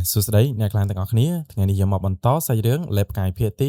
សួស្តីអ្នកខ្លានទាំងអស់គ្នាថ្ងៃនេះយើងមកបន្តសាច់រឿងលេបផ្កាយភាគទី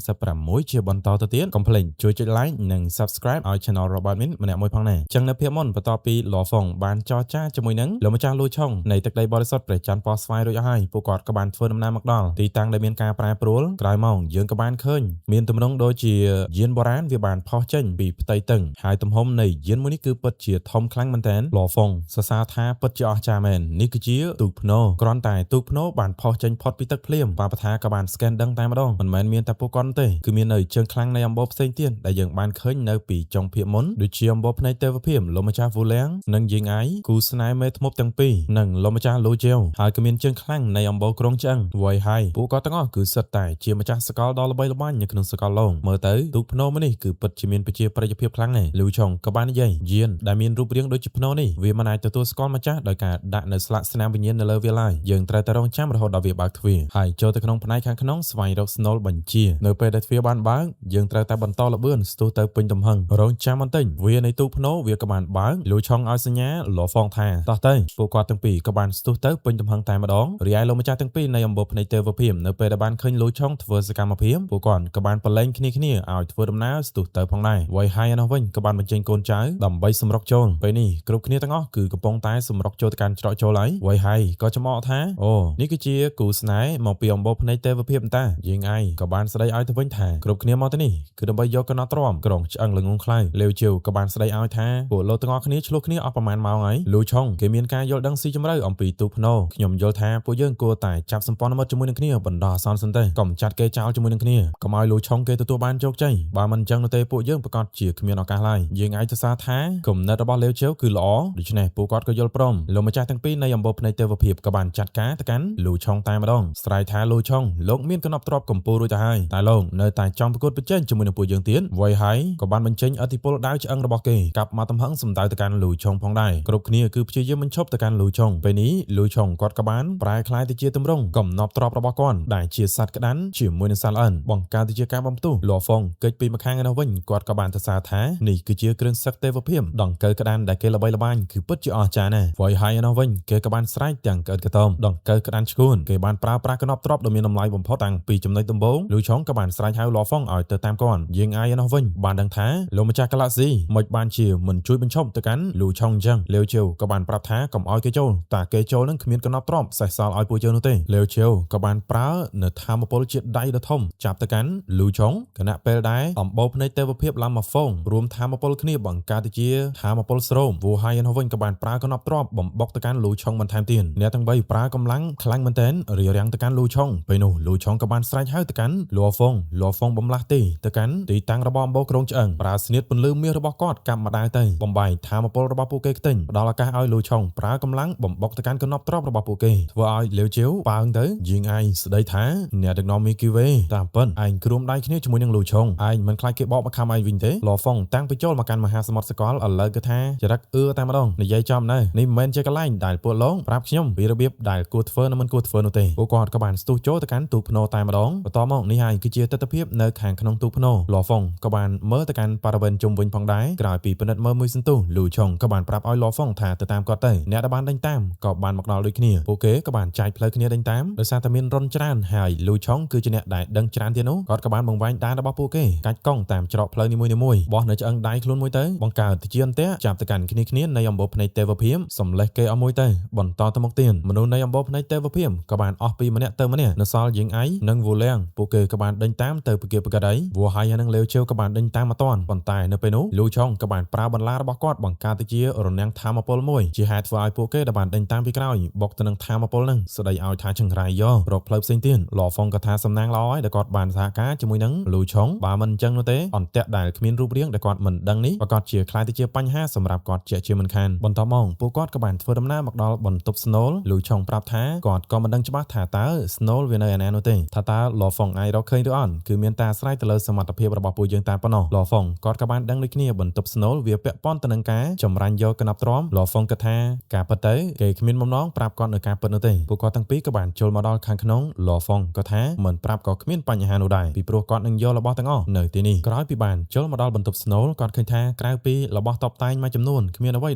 236ជាបន្តទៅទៀតកុំភ្លេចជួយចុច like និង Subscribe ឲ្យ Channel របស់ Admin ម្នាក់មួយផងណាចឹងនៅភាគមុនបន្ទាប់ពីលហ្វុងបានចរចាជាមួយនឹងលោកម្ចាស់លូឆុងនៃទឹកដីបរិសុទ្ធព្រះច័ន្ទពណ៌ស្វាយរួចអស់ហើយពួកគាត់ក៏បានធ្វើដំណើរមកដល់ទីតាំងដែលមានការប្រែប្រួលក្រោយមកយើងក៏បានឃើញមានទម្រង់ដូចជាយានបុរាណវាបានផុសចេញពីផ្ទៃទឹងហើយទំហំនៃយានមួយនេះគឺពិតជាធំខ្លាំងមែនទែនលហ្វុងសរសើរថាពិតជាអស្ចារ្យមែននេះគឺជាទូកភ្នោគ្រាន់តែទូកភ្នោបានផុសចេញផុតពីទឹកភ្លាមបាបថាក៏បានស្កេនដឹងតែម្ដងមិនមែនមានតែពួកគាត់ទេគឺមាននៅជើងខ្លាំងនៃអំបូរផ្សេងទៀតដែលយើងបានឃើញនៅពីចុងភាគមុនដូចជាអំបូរភ្នែកទេវភាពលោកម្ចាស់វូលៀងនិងយីងអៃគូស្នេហ៍មេធ្មប់ទាំងពីរនិងលោកម្ចាស់លូជេវហើយក៏មានជើងខ្លាំងនៃអំបូរក្រុងឆ្អឹងវៃហៃពួកគាត់ទាំងអស់គឺសិតតែជាម្ចាស់សកលដ៏ល្បីល្បាញនៅក្នុងសកលលោកមើលទៅទូកភ្នោមួយនេះគឺពិតជាមានប្រជាប្រិយភាពខ្លាំងណាស់លូឆុងក៏បាននិយាយយានដែលមានរូបរាងដូចជាភ្នោនេះវាមិនអាចទទួលស្គាល់ម្ចាស់ដោយការដាក់នៅស្លាកស្នាមវិញ្ញាណនៅលើវាឡើយយើងត្រូវតែរងចាំរហូតដល់វាបើកទ្វារហើយចូលទៅក្នុងផ្នែកខាងក្នុងស្វែងរកស្នូលបញ្ជានៅពេលដែលទ្វារបានបើកយើងត្រូវតែបន្តល្បឿនស្ទុះទៅពេញទំហឹងរងចាំបន្តិចវានៃទូកភ្នោវាក៏បានបើកលូឆុងឲ្យសញ្ញាលហ្វងថាតោះទៅពួកគាត់ទាំងពីរក៏បានស្ទុះទៅពេញទំហឹងតែម្ដងរីឯលោកម្ចាស់ទាំងពីរនៃអំបូរភ្នែកទេវភាពនៅពេលដែលបានឃើញលូឆុងធ្វើសកម្មភាពពួកគាត់ក៏បានប្រឡែងគ្នាគ្នាឲ្យធ្វើដំណើរស្ទុះទៅផងដែរវៃហើយឯនោះវិញក៏បានបញ្ចេញកូនចៅដើម្បីសម្រុកចូលពេលនេះគ្រប់គ្នាទាំងអស់គឺកំពុងតែសម្រុកចូលទៅកាន់ច្រកចូលហើយវៃហើយក៏ចំអកថាអូនេះគឺជាគូស្នេហ៍មកពីអំបូរភ្នែកទេវភាពតាយើងឯងក៏បានស្ដីឲ្យទៅវិញថាគ្រប់គ្នាមកទៅនេះគឺដើម្បីយកកណោទ្រាំក្រុងឆ្អឹងល្ងងខ្លៅលាវជាវក៏បានស្ដីឲ្យថាពួកលោកទាំងអស់គ្នាឆ្លោះគ្នាអស់ប្រហែលម៉ោងហើយលូឆុងគេមានការយល់ដឹងស៊ីជម្រៅអំពីទូកភ្នោខ្ញុំយល់ថាពួកយើងគួរតែចាប់សម្ព័ន្ធមិត្តជាមួយនឹងគ្នាបណ្ដោះអាសន្នសិនទៅកុំចាត់គេចោលជាមួយនឹងគ្នាកុំឲ្យលូឆុងគេទទួលបានជោគជ័យបើមិនអញ្ចឹងនោះទេពួកយើងប្រកាសជាគ្មានឱកាសឡើយយើងអាចសរសើរថាគំនិតរបស់លាវជាវគឺល្អដូច្នេះពួកគាត់ក៏យល់ព្រមលោកម្ចាស់ទាំងពីរនៃអំបូរភ្នែកទេវភាពក៏បានចាត់ការទៅកាន់លូឆុងតែម្ដងស្រ័យថាលូឆុងលោកមានកណប់ទ្របកម្ពូលរួចទៅហើយតែលោកនៅតែចង់ប្រកួតប្រជែងជាមួយនឹងពួកយើងទៀតវៃហើយក៏បានបញ្ចេញឥទ្ធិពលដាវឆ្អឹងរបស់គេកាប់មកទំហឹងសម្ដៅទៅកាន់លូឆុងផងដែរគ្រប់គ្នាគឺព្យាយាមបញ្ឈប់ទៅកាន់លូឆុងពេលនេះលូឆុងគាត់ក៏បានប្រែក្លាយទៅជាទម្រង់កំណប់ទ្របរបស់គាត់ដែលជាសត្វក្តាន់ជាមួយនឹងសត្វល្អិនបង្កើតទៅជាការបំផ្ទុះលហ្វុងកិច្ចពីម្ខាងឯនោះវិញគាត់ក៏បានសរសើរថានេះគឺជាគ្រឿងសឹកទេវភាពដង្កូវក្តាន់ដែលគេល្បីល្បាញគឺពិតជាអស្ចារ្យណាស់វៃហើយឯនោះវិញគេក៏បានស្រែកទាំងក្អិតក្តមដង្កូវក្តាន់ឈួនគេបានប្រើប្រាស់កណប់ទ្របដ៏មានតម្លៃបំផុតតាំងពីចំណុចដំបូងលូឆុងក៏បានស្រែកហៅលហ្វុងឲ្យទៅតាមគាត់យើងអាយឯនោះវិញបានដឹងថាលោកម្ចាស់ Galaxy មិនបានជាមិនជួយបញ្ឈប់ទៅកាន់លូឆុងអញ្ចឹងលាវជាវក៏បានប្រាប់ថាកុំឲ្យគេចូលតាគេចូលនឹងគ្មានកណប់ទ្របសេះសល់ឲ្យពួកយើងនោះទេលាវជាវក៏បានប្រើនៅធម្មពលជាដៃដ៏ធំចាប់ទៅកាន់លូឆុងខណៈពេលដែរអំបូរភ្នែកទេវភាពឡាំមកហ្វុងរួមធម្មពលគ្នាបង្កើតទៅជាធម្មពលស្រោមវូហៃឯនោះវិញក៏បានប្រើកណប់ទ្របបំបុកទៅកាន់លូឆុងបន្ថែមទៀតអ្នកទាំងបីប្រើកម្លាំងខ្លាំងមែនទែនរារាំងទៅកាន់លូឆុងពេលនោះលូឆុងក៏បានស្រែកហៅទៅកាន់លូហ្វុងលូហ្វុងបំលាស់ទីទៅកាន់ទីតាំងរបស់អំបូរក្រុងឆ្អឹងប្រើស្នៀតពន្លឺមាសរបស់គាត់កាប់មកដែរទៅបំបីធម្មពលរបស់ពួកគេខ្ទេញផ្ដល់ឱកាសឲ្យលូឆុងប្រើកម្លាំងបំបុកទៅកាន់កណប់ទ្របរបស់ពួកគេធ្វើឲ្យលាវជាវប៉ើងទៅយីងឯងស្ដីថាអ្នកដឹកនាំមីគីវេតាមពិតឯងគ្រួមដៃគ្នាជាមួយនឹងលូឆុងឯងមិនខ្លាចគេបកមកខំឯងវិញទេលហ្វុងតាំងពីចូលមកកាន់មហាសមុទ្រសកលឥឡូវគឺថាចរិតអឿតែម្ដងនិយាយចំណាស់នេះមិនមែនជាកន្លែងដែលពួកលោកប្រាប់ខ្ញុំពីរបៀបដែលគួរធ្វើនិងមិនគួរធ្វើនោះទេពួកគាត់ក៏បានស្ទុះចូលទៅកាន់ទូកភ្នោតែម្ដងបន្តមកនេះហើយគឺជាទស្សនវិជ្ជានៅខាងក្នុងទូកភ្នោលហ្វុងក៏បានមើលទៅកាន់បរិវេណជុំវិញផងដែរក្រោយពីពិនិត្យមើលមួយសន្ទុះលូឆុងក៏បានប្រាប់ឲ្យលហ្វុងថាទៅតាមគាត់ទៅអ្នកដែលបានដេញតាមក៏បានមកដល់ដូចគ្នាពួកគេក៏បានចែកផ្លូវគ្នាដេញតាមដោយសារតែមានរុនច្រើនហើយលូឆុងគឺជាអ្នកដែលដឹងច្រើនទៀតនោះគាត់ក៏បានបង្វែងដានរបស់ពួកគេកាច់កង់តាមច្រកផ្លូវនីមួយៗបោះនៅឆ្អឹងដៃខ្លួនមួយទៅបង្កើតទៅជាអន្ទាក់ចាប់ទៅកាន់គ្នាគ្នានៃអំបូរភ្នែកទេវភាពសំលេះគេអស់មួយទៅបន្តទៅមុខទៀតមនុស្សនៃអំបូរភ្នែកទេវភាពក៏បានអស់ពីម្នាក់ទៅម្នាក់នៅសល់យីងអៃនិងវូលៀងពួកគេក៏បានដេញតាមទៅពគាបកដីវូហៃនិងលាវជើក៏បានដេញតាមមកតាន់ប៉ុន្តែនៅពេលនោះលូឆុងក៏បានប្រើបន្លារបស់គាត់បង្កើតទៅជារនាំងធម្មពលមួយជាហេតុធ្វើឲ្យពួកគេដែលបានដេញតាមពីក្រោយបុកទៅនឹងធម្មពលនឹងស្ដីឲ្យថាចង្រៃយករកផ្លូវផ្សេងទៀតលហ្វុងក៏ថាសំណាងល្អហើយដែលគាត់បានសហការជាមួយនឹងលូឆុងបើមិនអញ្ចឹងនោះទេអន្ទាក់ដែលគ្មានរូបរាងដែលគាត់មិនដឹងនេះប្រកាសជាក្លាយទៅជាបញ្ហាសម្រាប់គាត់ជាមិនខានបន្តមកពួកគាត់ក៏បានធ្វើដំណើរមកដល់បន្ទប់ស្នូលលូឆុងប្រាប់ថាគាត់ក៏មិនដឹងច្បាស់ថាតើស្នូលវានៅឯណានោះទេថាតើលហ្វុងអាចរកឃើញឬអត់គឺមានតែអាស្រ័យទៅលើសមត្ថភាពរបស់ពួកយើងតែប៉ុណ្ណោះលហ្វុងគាត់ក៏បានដឹងដូចគ្នាបន្ទប់ស្នូលវាពាក់ព័ន្ធទៅនឹងការចម្រាញ់យកកណប់ទ្រាំលហ្វុងគិតថាការពិតទៅគេគ្មានបំណងប្រាប់គាត់នៅការពិតនោះទេពួកគាត់ទាំងពីរក៏បានចូលមកដល់ខាងក្នុងលហ្វុងក៏ថាមិនប្រាប់ក៏គ្មានបញ្ហានោះដែរពីព្រោះគាត់នឹងយករបស់ទាំងអស់នៅទីនេះក្រោយពីបានចូលមកដល់បន្ទប់ស្នូលគាត់ឃើញថាក្រៅពីរបស់តបតែងមួយចំនួនគ្មានអ្វី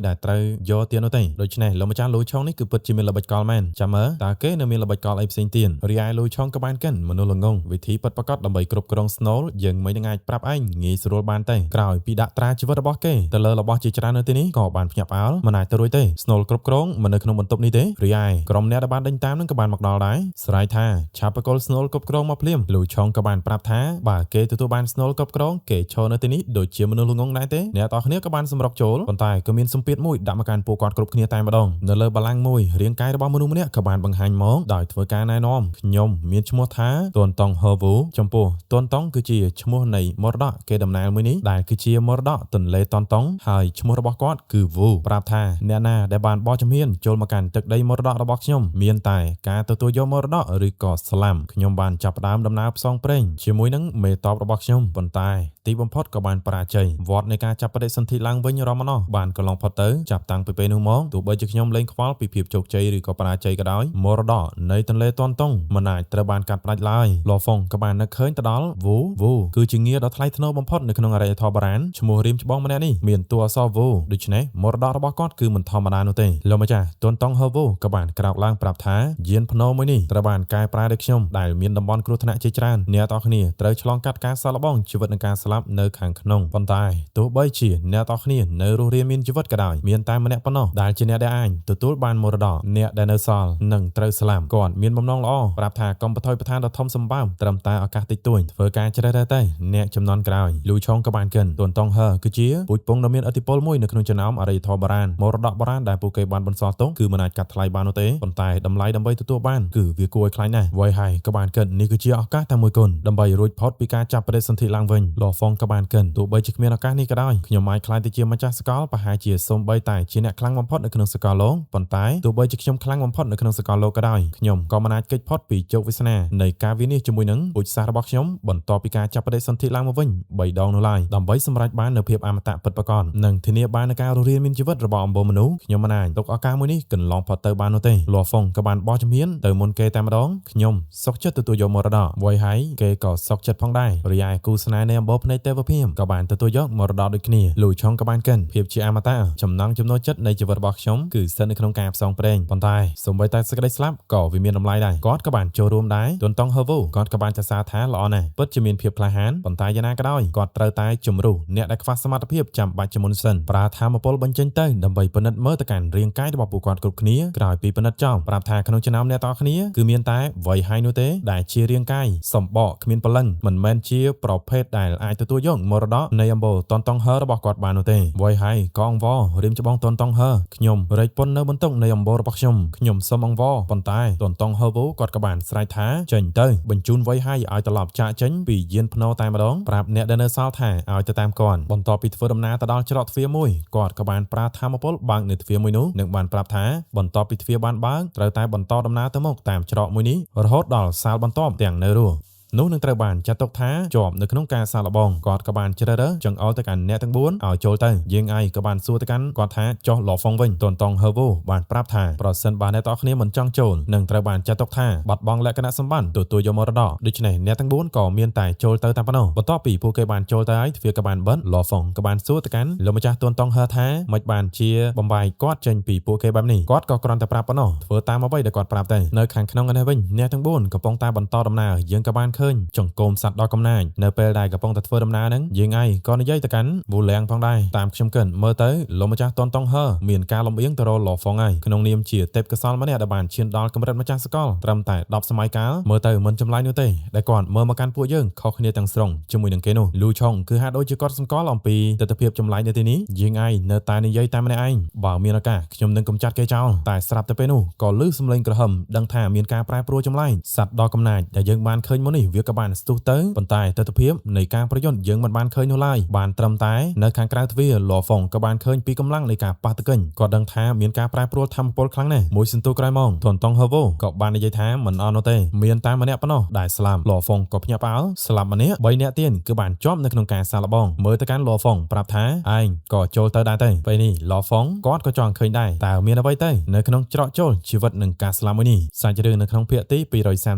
ដែលត្រូវយកទៀតនោះទេដូច្នេះលោកម្ចាស់លូឆុងនេះគឺពិតជាមានល្បិចកលមែនចាំមើល តើគេនៅមានល្បិចកលអីផ្សេងទៀតរីឯលូឆុងក៏បានកិនមនុស្សល្ងងវិធីពិតប្រាកដដើម្បីគ្រប់គ្រងស្នូលយើងមិននឹងអាចប្រាប់ឯងងាយស្រួលបានទេក្រោយពីដាក់ត្រាជីវិតរបស់គេទៅលើរបស់ជាច្រើននៅទីនេះក៏បានភ្ញាក់ផ្អើលមិនអាចទៅរួចទេស្នូលគ្រប់គ្រងមិននៅក្នុងបន្ទប់នេះទេរីឯក្រុមអ្នកដែលបានដេញតាមនឹងក៏បានមកដល់ដែរស្រ័យថាឆាប់បកលស្នូលគ្រប់គ្រងមកភ្លាមលូឆុងក៏បានប្រាប់ថាបើគេទទួលបានស្នូលគ្រប់គ្រងគេឈរនៅទីនេះដូចជាមនុស្សល្ងងដែរទេអ្នកទាំងគ្នាក៏បានសម្រុកចូលប៉ុន្តែក៏មានសម្ពាធមួយដាក់មកកាន់ពួកគាត់គ្រប់គ្នាតែម្ដងនៅលើបល្ល័ង្កមួយរាងកាយរបស់មនុស្សម្នាក់ក៏បានបង្ហាញមកដោយធ្វើការណែនាំខ្ញុំមានឈ្មោះថាតួនតុងហឺវូចំពោះតួនតុងគឺជាឈ្មោះនៃមរតកគេដំណើរមួយនេះដែលគឺជាមរតកទន្លេតនតុងហើយឈ្មោះរបស់គាត់គឺវូប្រាប់ថាអ្នកណាដែលបានបោះជំហានចូលមកកាន់ទឹកដីមរតករបស់ខ្ញុំមានតែការទទួលយកមរតកឬក៏ស្លាំខ្ញុំបានចាប់ផ្ដើមដំណើរផ្សងព្រេងជាមួយនឹងមេតបរបស់ខ្ញុំប៉ុន្តែទីបំផុតក៏បានបរាជ័យវត្តនៃការចាប់បដិសន្ធិឡើងវិញរមណោះបានកន្លងផុតទៅចាប់តាំងពីពេលនោះមកទោះបីជាខ្ញុំលែងខ្វល់ពីភាពជោគជ័យឬក៏បរាជ័យក៏ដោយមរតកនៃទន្លេតនតុងមិនអាចត្រូវបានកាត់ផ្តាច់ឡើយលហ្វុងក៏បាននឹកឃើញទៅដល់វូវូគឺជាងារដ៏ថ្លៃថ្នូរបំផុតនៅក្នុងអរិយធម៌បុរាណឈ្មោះរៀមច្បងម្នាក់នេះមានតួអក្សរវូដូច្នេះមរតករបស់គាត់គឺមិនធម្មតានោះទេលោកម្ចាស់តនតុងហឺវូក៏បានក្រោកឡើងប្រាប់ថាយានភ្នោមួយនេះត្រូវបានកែប្រែដោយខ្ញុំដែលមានតំបន់គ្រោះថ្នាក់ជាច្រើនអ្នកទាំងគ្នាត្រូវឆ្លងកាត់ការសាកល្បងជីវិតនិងការស្លាប់នៅខាងក្នុងប៉ុន្តែទោះបីជាអ្នកទាំងគ្នានៅរស់រានមានជីវិតក៏ដោយមានតែម្នាក់ប៉ុណ្ណោះដែលជាអ្នកដែលអាចទទួលបានមរតកអ្នកដែលនៅសល់នឹងត្រូវស្លាប់គាត់មានបំណងល្អប្រាប់ថាកុំបថុយប្រឋានដ៏ធំសម្បើមត្រឹមតែឱកាសតិចតួចធ្វើការជ្រើសរើសទៅអ្នកចំនួនក្រោយលូឆុងក៏បានកិនតួនតុងហឺគឺជាពូជពងដ៏មានឥទ្ធិពលមួយនៅក្នុងចំណោមអរិយធម៌បុរាណមរតកបុរាណដែលពួកគេបានបន្សល់ទុកគឺមិនអាចកាត់ថ្លៃបាននោះទេប៉ុន្តែតម្លៃដើម្បីទទួលបានគឺវាគួរឲ្យខ្លាចណាស់វ៉ៃហើយក៏បានកិននេះគឺជាឱកាសតែមួយគត់ដើម្បីរួចផុតពីការចាប់ប្រទេសសន្ធិឡើងវិញលហ្វុងក៏បានកិនទោះបីជាគ្មានឱកាសនេះក៏ដោយខ្ញុំអាចក្លាយទៅជាម្ចាស់សកលប្រហែលជាសូម្បីតែជាអ្នកខ្លាំងបំផុតនៅក្នុងសកលលោកប៉ុន្តែទោះបីជាខ្ញុំខ្លាំងបំផុតនៅក្នុងសកលលោកក៏ដោយខ្ញុំក៏មិនអាចគេចផុតពីជោគវាសនានៃការវិនិច្ឆ័យជាមួយនឹងពូជសាសន៍របស់ខ្ញុំបន្ទាប់ពីការចាប់ប្រទេសសន្ធិឡើងមកវិញ3ដងនោះឡើយដើម្បីសម្រេចបាននូវភាពអមតៈពិតប្រាកដនិងធានាបាននូវការរស់រានមានជីវិតរបស់អំបូរមនុស្សខ្ញុំមិនអាចទុកឱកាសមួយនេះកន្លងផុតទៅបាននោះទេលហ្វុងក៏បានបោះជំហានទៅមុនគេតែម្ដងខ្ញុំសុខចិត្តទទួលយកមរតកវយហើយគេក៏សុខចិត្តផងដែររីឯគូស្នេហ៍នៃអំបូរភ្នែកទេវភាពក៏បានទទួលយកមរតកដូចគ្នាលូឆុងក៏បានកិនភាពជាអមតៈចំណង់ចំណូលចិត្តនៃជីវិតរបស់ខ្ញុំគឺស្ថិតនៅក្នុងការផ្សងព្រេងប៉ុន្តែសូម្បីតែសេចក្តីស្លាប់ក៏វាមានតម្លៃដែរគាត់ក៏បានចូលរួមដែរទុនតុងហឺវូគាត់ក៏បានសរសើរថាល្អណាស់ពិតជាមានភាពក្លាហានប៉ុន្តែយ៉ាងណាក៏ដោយគាត់ត្រូវតែជំរុះអ្នកដែលខ្វះសមត្ថភាពចាំបាច់ជាមុនសិនប្រើធម៌ពលបញ្ចេញទៅដើម្បីពិនិត្យមើលទៅកាន់រាងកាយរបស់ពួកគាត់គ្រប់គ្នាក្រោយពីពិនិត្យចប់ប្រាប់ថាក្នុងចំណោមអ្នកទាំងគ្នាគឺមានតែវ័យហើយនោះទេដែលជារាងកាយសម្បកគ្មានព្រលឹងមិនមែនជាប្រភេទដែលអាចទទួលយកមរតកនៃអំបូរតនតុងហឺរបស់គាត់បាននោះទេវ័យហើយកអង្វររៀមច្បងតនតុងហឺខ្ញុំរែកពុននៅបន្ទុកនៃអំបូររបស់ខ្ញុំខ្ញុំសុំអង្វរប៉ុន្តែតនតុងហឺវូគាត់ក៏បានស្រែកថាចេញទៅបញ្ជូនវ័យហើយឲ្យត្រឡប់ចាកចេញពីយានភ្នោតែម្ដងប្រាប់អ្នកដែលនៅសល់ថាឲ្យទៅតាមគាត់បន្ទាប់ពីធ្វើដំណើរទៅដល់ច្រកទ្វារមួយគាត់ក៏បានប្រើធម៌ពលបើកនៅទ្វារមួយនោះនិងបានប្រាប់ថាបន្ទាប់ពីទ្វារបានបើកត្រូវតែបន្តដំណើរទៅមុខតាមច្រកមួយនេះរហូតដល់សាលបន្ទាប់ទាំងនៅរស់នោះនឹងត្រូវបានចាត់ទុកថាជាប់នៅក្នុងការសាកល្បងគាត់ក៏បានជ្រើសរើសចង្អុលទៅកាន់អ្នកទាំង4ឲ្យចូលទៅយើងឯងក៏បានសួរទៅកាន់គាត់ថាចុះលហ្វុងវិញតនតងហឺវូបានប្រាប់ថាប្រសិនបើអ្នកទាំងគ្នាមិនចង់ចូលនឹងត្រូវបានចាត់ទុកថាបាត់បង់លក្ខណៈសម្បត្តិទទួលយកមរតកដូច្នេះអ្នកទាំង4ក៏មានតែចូលទៅតែប៉ុណ្ណោះបន្ទាប់ពីពួកគេបានចូលទៅហើយទ្វារក៏បានបិទលហ្វុងក៏បានសួរទៅកាន់លោកម្ចាស់តនតងហឺថាមិនបានជាបំបាយគាត់ចេញពីពួកគេបែបនេះគាត់ក៏គ្រាន់តែប្រាប់ប៉ុណ្ណោះធ្វើតាមអ្វីដែលគាត់ប្រាប់ទៅនៅខាងក្នុងនេះវិញអ្នកទាំង4កំពុងតែបន្តដំណើរយើងក៏បានឃើញចង្គមសត្វដ៏កំណាចនៅពេលដែលកំពុងតែធ្វើដំណើរហ្នឹងយើងឯងក៏និយាយទៅកាន់វូលៀងផងដែរតាមខ្ញុំកិនមើលទៅលោកម្ចាស់តនតុងហឺមានការលំអៀងទៅរកលហ្វុងហើយក្នុងនាមជាទេពកោសលម្នាក់ដែលបានឈានដល់កម្រិតម្ចាស់សកលត្រឹមតែ10សម័យកាលមើលទៅមិនចម្លែកនោះទេដែលគាត់មើលមកកាន់ពួកយើងខុសគ្នាទាំងស្រុងជាមួយនឹងគេនោះលូឆុងគឺហាក់ដូចជាគាត់សម្គាល់អំពីទិដ្ឋភាពចម្លែកនៅទីនេះយើងឯងនៅតែនិយាយតែម្នាក់ឯងបើមានឱកាសខ្ញុំនឹងកំចាត់គេចោលតែស្រាប់តែពេលនោះក៏ឮសំឡេងក្រហមដឹងថាមានការប្រែប្រួលចម្លែកសត្វដ៏កំណាចដែលយើងបានឃើញមុននេះវាក៏បានស្ទុះទៅប៉ុន្តែទិដ្ឋភាពនៃការប្រយុទ្ធយើងមិនបានឃើញនោះឡើយបានត្រឹមតែនៅខាងក្រៅទ្វារលហ្វុងក៏បានឃើញពីកម្លាំងនៃការប៉ះទង្គិចគាត់ដឹងថាមានការប្រែប្រួលធម្មពលខ្លាំងណាស់មួយសន្ទុះក្រោយមកថនតុងហឺវូក៏បាននិយាយថាមិនអន់នោះទេមានតែម្នាក់ប៉ុណ្ណោះដែលស្លាប់លហ្វុងក៏ភ្ញាក់ផ្អើលស្លាប់ម្នាក់3នាក់ទៀតគឺបានជាប់នៅក្នុងការសាកល្បងមើលទៅកាន់លហ្វុងប្រាប់ថាឯងក៏ចូលទៅដែរទៅពេលនេះលហ្វុងគាត់ក៏ចង់ឃើញដែរតើមានអ្វីទៅនៅក្នុងច្រកចូលជីវិតនិងការស្លាប់មួយនេះសាច់រឿងនៅក្នុងភាគទី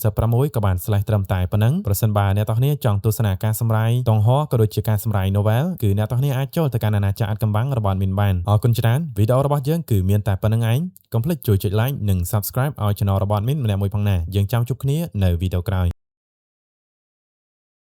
236ក៏បានស្លេះត្រឹមតែប៉ុណ្ណេះ ណ្ណឹងប្រសិនបើអ្នកទាំងគ្នាចង់ទស្សនាការសម្រាយតុងហោក៏ដូចជាការសម្រាយ novel គឺអ្នកទាំងគ្នាអាចចូលទៅកាន់អាណាចក្រអាថ៌កំបាំងរបស់ admin បានអរគុណច្រើនវីដេអូរបស់យើងគឺមានតែប៉ុណ្ណឹងឯងកុំភ្លេចជួយចុច like និង subscribe ឲ្យ channel របស់ admin ម្នាក់មួយផងណាយើងចាំជួបគ្នានៅវីដេអូក្រោយ។